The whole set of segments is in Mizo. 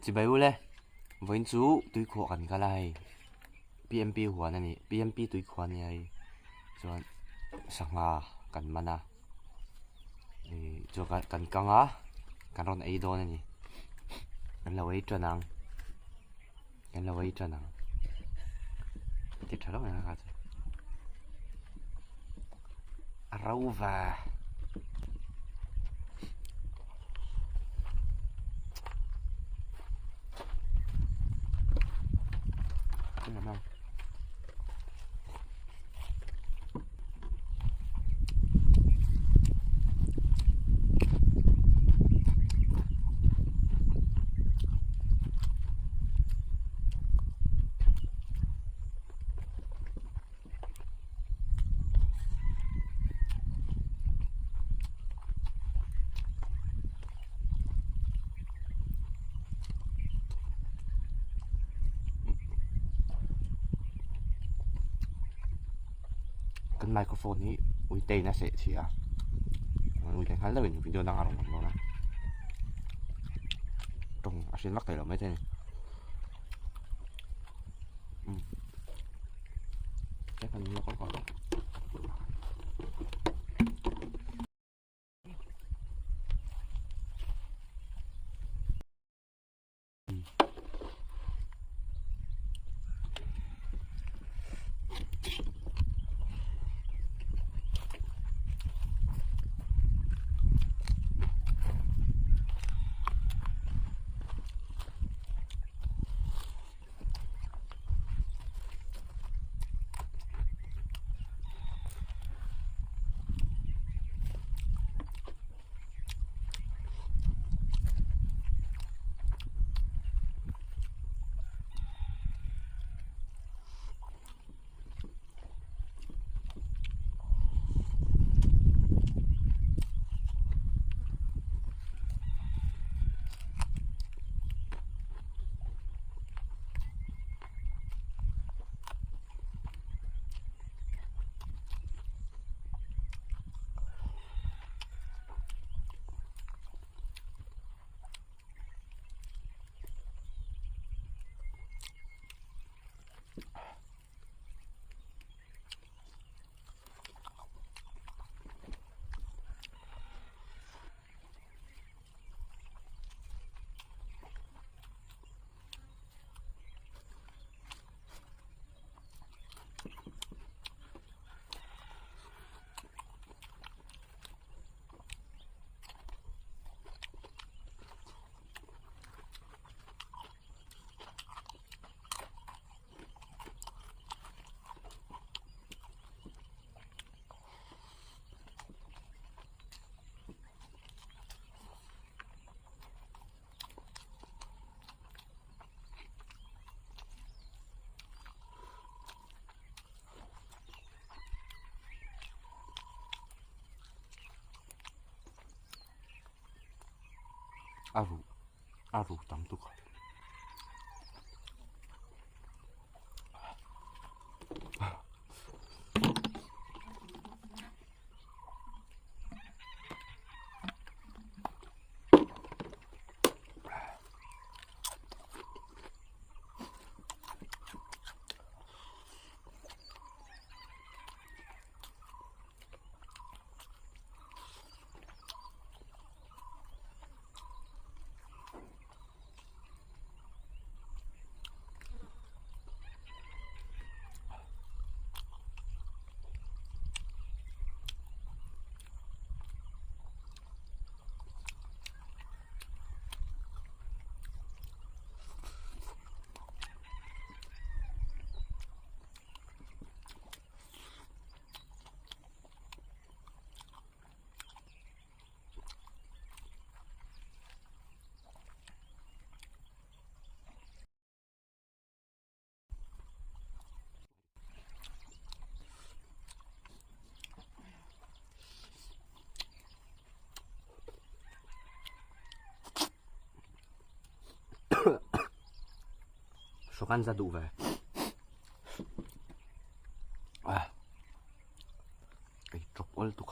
Chibai ule, vawiin chu tuikhuah kan kal a hei, PMP huan a ni, PMP tuikhuah a ni a hei, chuan sangha kan man a, ih chuan kan kang a, kan rawn ei dawn a ni, kan lo ei tan ang, kan lo ei tan ang, ti tha lo mai ang a chu, a ro va. Kan microphone hi ui tein a seh chhia a, ui te nghal deuhin video dang a rawn awm dawn a, tawng a hriat vak thei lo maithei a ni. A ruh a ruh tam tuk a. Hrawk an za duh ve. Ah. Ei chawp awl tuk.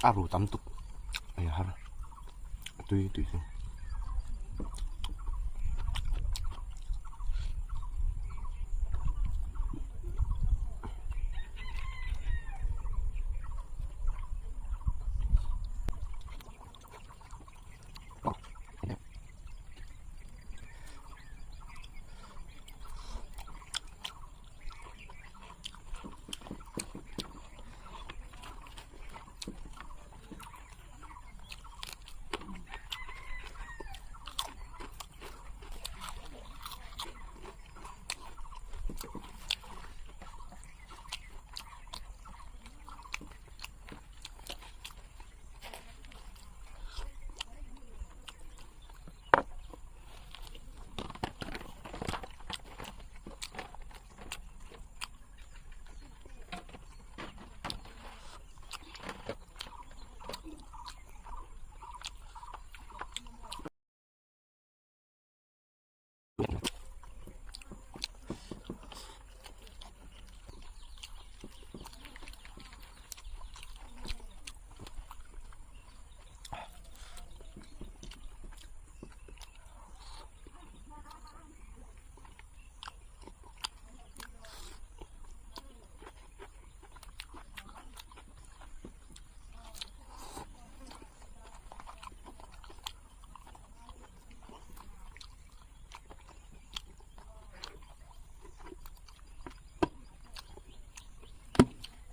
A ru tam tuk ei har tui tui chu.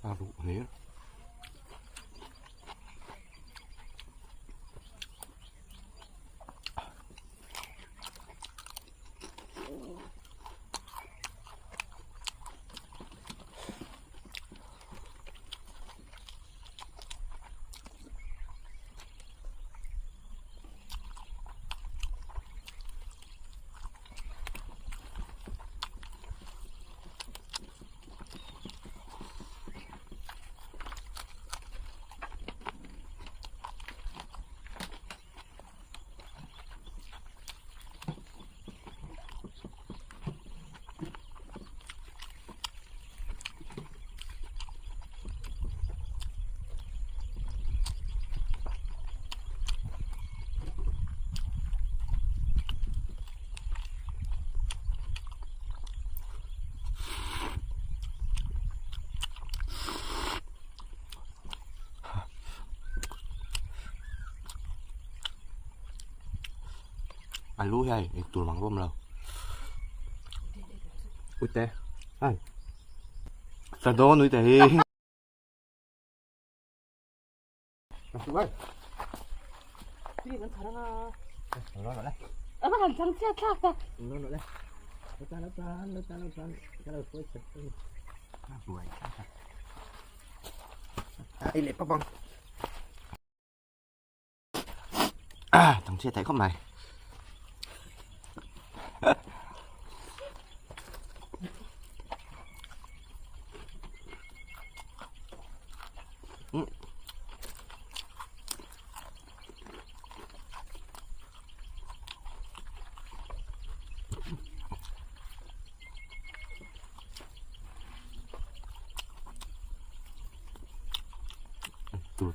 A ruh hmel. A lu hian eng tur mang rawm lo ute ai sa dawn ute hi Thằng chia thấy không này.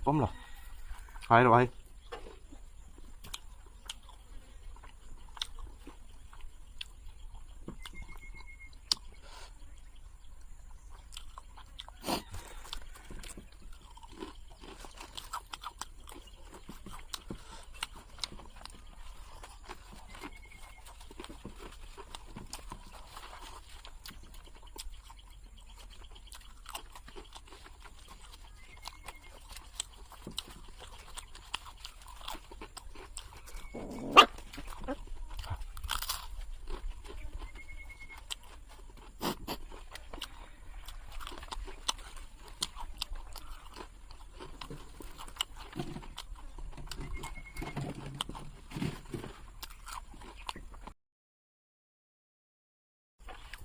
Pawm lo. Hai rawh hai.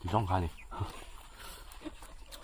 Ti zawng kha a ni.